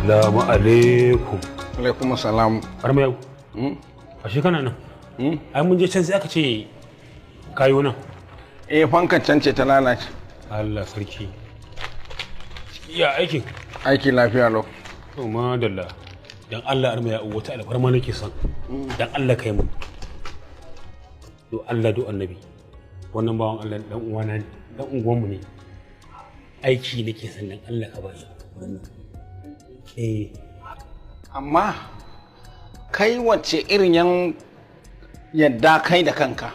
Salamu alaikum. Alaikum salam. Har yau. Ashe kana nan? Ai mun je can sai aka ce kayo nan. Eh, fankan can ce ta lalace. Allah sarki. Ya aikin? Aiki lafiya lau. To madalla. Dan Allah arma ya wata alfarma nake son. Dan Allah kai mu. Do Allah do annabi. Wannan bawan Allah dan uwana ne, dan unguwanmu ne. Aiki nake son dan Allah ka bani. Eh. Amma kai wacce irin yan yadda kai da kanka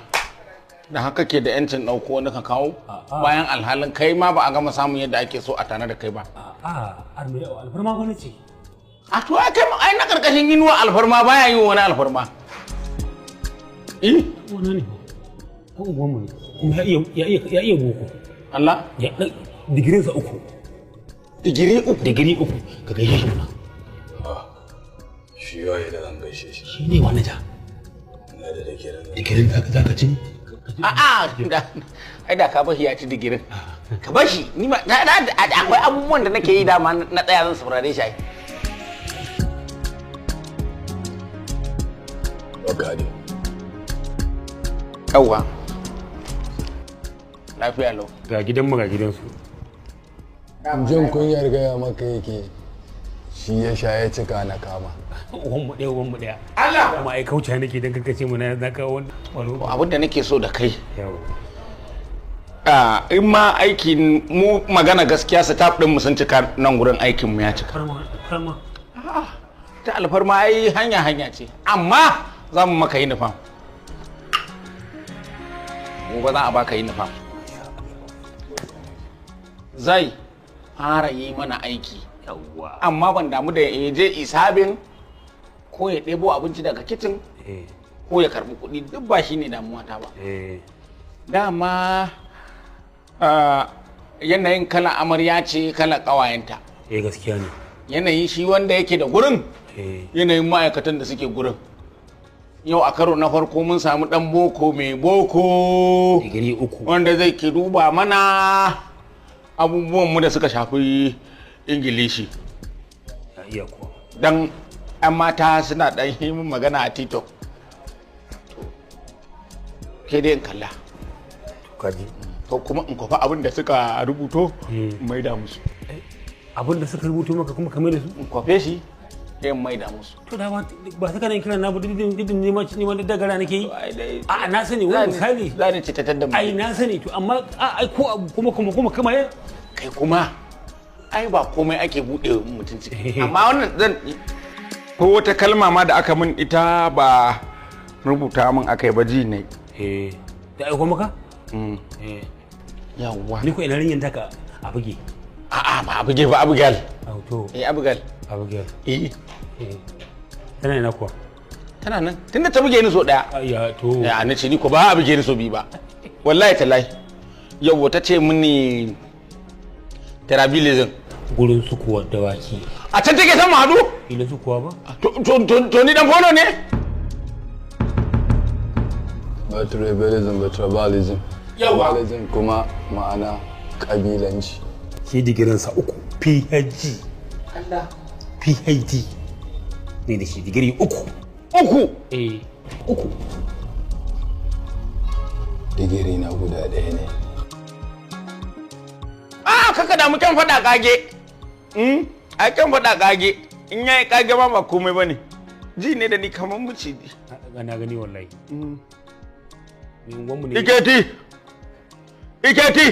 da haka ke da yancin ɗauko wani ka kawo bayan alhalin kai ma ba a gama samun yadda ake so a tare da kai ba. A'a, arme alfarma ba ce. A to ai kai ai na karkashin inuwa alfarma baya yi wani alfarma. Eh? Wannan ne. Ko uwanmu ne. Kuma ya iya boko. Allah? Ya digirin sa 3. Digiri 3. Digiri 3 ka gaishe shi mana. Shi waye da zan gaishe shi. Shi ne wani ja. Ina da digirin. Digirin za ka ci? A'a, ai da ka bashi ya ci digirin. Ka bashi, ni ma akwai abubuwan da nake yi dama na tsaya zan saurare shi ai. Barka dai. Yawwa. Lafiya lau. Ga gidanmu ga gidansu. Jin kunyar gaya maka yake shi ya sha ya cika na kama. Uwanmu ɗaya, uwanmu ɗaya. Allah! Kuma ai kauce nake don karkace mu na kawo wani. Abin da nake so da kai. Yawo. In ma aiki mu magana gaskiya staff ɗin mu sun cika nan gurin aikin mu ya cika. Farma, farma. Ta alfarma ai hanya hanya ce. Amma za mu maka uniform. Gobe za a baka uniform. Zai fara yi mana aiki. Yawwa. Amma ban damu da ya je isabin ko ya ɗebo abinci daga kicin ko ya karɓi kuɗi, duk ba shi ne damuwa ta ba. Dama yanayin kala amarya ce kala ƙawayenta. Eh gaskiya ne. Yanayin shi wanda yake da gurin, yanayin ma'aikatan da suke gurin. Yau a karo na farko mun samu ɗan boko mai boko. Digiri 3. Wanda zai ke duba mana abubuwan mu da suka shafi Ingilishi. Ya iya kuwa. Dan 'yan mata suna ɗan yi min magana a TikTok. Ke dai in kalla. Kaji. To kuma in kwafa abin da suka rubuto maida musu. Abin da suka rubuto maka kuma ka maida su? In kwafe shi sai in maida musu. To da ba suka nan kiran na ba didin neman neman dagara nake yi. A'a na sani wani misali. Za ni ci ta tadda mu. Ai na sani to amma ai ko kuma kuma kuma kama ya. Kai kuma ai ba komai ake buɗe mutum ciki. Amma wannan zan ko wata kalma ma da aka min ita ba rubuta min aka yi ba ji ne. Eh, da aiko maka? Eh. Yawwa. Ni ko ina rinyan taka a buge. A'a ba a buge ba, Abigail. Au to. Eh Abigail. Abigail. Eh. Tana ina kuwa? Tana nan. Tunda ta buge ni so daya. Ya to. Ya ni ce ni ko ba a buge ni so biyu ba. Wallahi tallahi. Yawwa ta ce mini tribalism. Gurin su kuwa dawaki. A can take san mu haɗu? Ila su kuwa ba? To ni dan fono ne? Ba tribalism ba tribalism. Yawwa. Tribalism kuma ma'ana kabilanci. Shi digirinsa 3 PhD. Allah. PhD. Ne da shi digiri 3. 3? Eh, 3. Digiri na guda ɗaya ne. Ah, kaka damu kyan faɗa kage. Ai kyan faɗa kage. In yayi kage ma ba komai bane. Ji ne da ni kaman miciji. Na gani wallahi. Ni unguwanmu ne. Iketi. Iketi.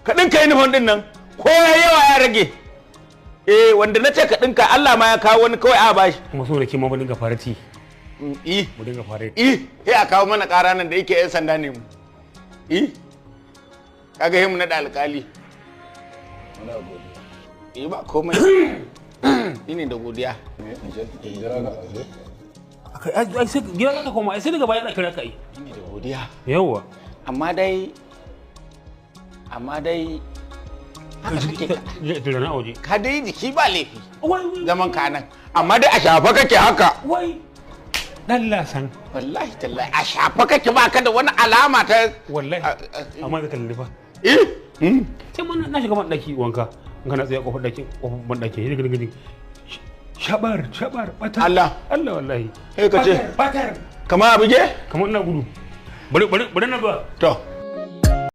Ka ɗinka uniform ɗin nan. Ko ya yawa ya rage. Eh, wanda na ce ka ɗinka Allah ma ya kawo wani kawai a bashi. Kuma so da ke ma mu dinga farati. Eh. Mu dinga farati. Eh, sai a kawo mana ƙara nan da yake 'yan sanda ne mu. Eh. Kaga sai mu naɗa alƙali. Muna godiya. Eh ba komai. Ni ne da godiya. Ai sai gida ka koma, ai sai daga baya na kira ka ai. Ni ne da godiya. Yawwa. Amma dai ka dai jiki ba laifi. Zaman ka nan. Amma dai a shafa kake haka. Wai. Dan lasan. Wallahi tallahi a shafa kake ba ka da wani alama ta. Wallahi. Amma da kalli fa. Eh. Sai mun na shiga ban daki wanka. In kana tsaye kofar daki, kofar ban daki, sai gani gani. Shabar shabar batar. Allah. Allah wallahi. Eh, ka ce. Batar. Kamar a buge? Kamar ina gudu. Bari bari bari na ba. To.